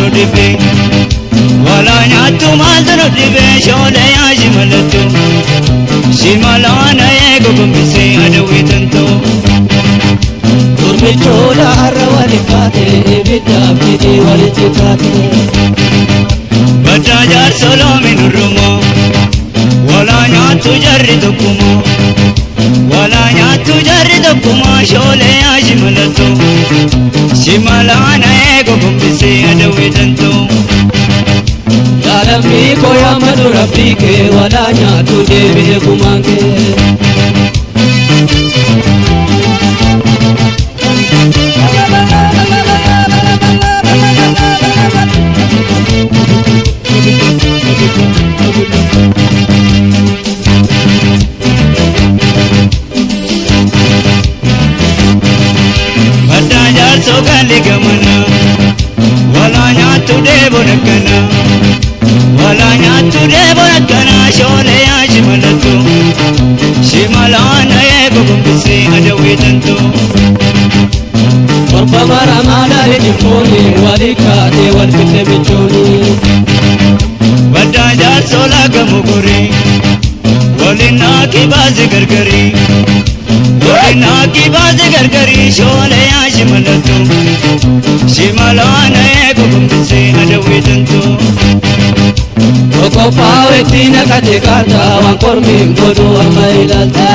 nu dhibe? Walaa nyaattu maaltu nu dhibe? Shoolee yaa shimalattu. Shimalaana eego gombisee adawwii tantoo. Gurmichoota har'a waliin kaate ibiddaaf hidhii walitti taate. Baddaa jaarsa loomi nurrumoo. Walaa nyaattu jarri tokkumoo. Walaa nyaattu jarri tokkumoo shoolee yaa shimalattu. Shimalaana eego gombisee adawwii tantoo. Yaa lammii koo yaammadhu rabbii kee walaa nyaattu deebi'e gumaan kee. Baddaa jaarsoo galli gamana. Walaa nyaattu deeboon akkana. Walaa nyaattu deeboon akkana shoolee yaa shimalattu. Shimalaana eego gombisee adawwii tantoo. Torba maramaa laalee jimbooni walii kaatee wal fixe michooni. Baddaa jaarsoo laga mogorii. Waliin naaki baase gargarii. Waliin naaki baase gargarii shoolee yaa shimalattu. Shimalaana eego gombisee adawwii tantoo. Qophaa'etti naqate kaartaa waan kormiin godhu amma ilaalta.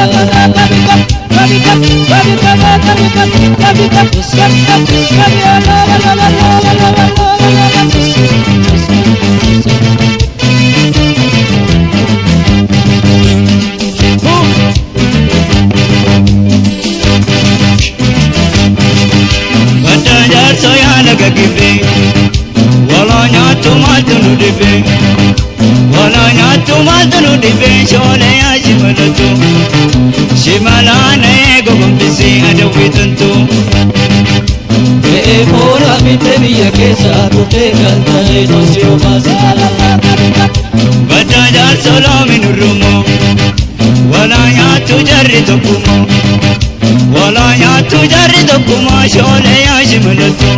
Baddaa jaarsoo yaala gaggibee. Walaa nyaattu maaltu nu dhibe? Walaa nyaattu maaltu nu dhibe? Shoolee yaa shimalattu. Shimalaana eego gombisee adawwii tantoo. Re'ee foora bitte biyya keessa turtee galtee tosi obaasa. Baddaa jaarsoo loomi nurrumoo. Walaa nyaattu jarri tokkumoo. Walaa nyaattu jarri tokkumoo shoolee yaa shimalattu.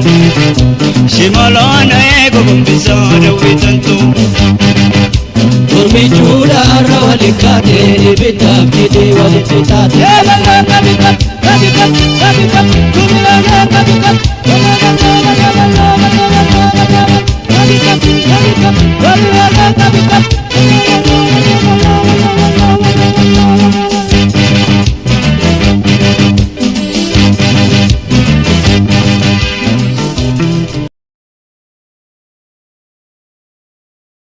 Shimalaana eego gombisee adawwii tantoo. Gurmichuudha har'a waliin kaate ibiddaaf hidhii walitti taate.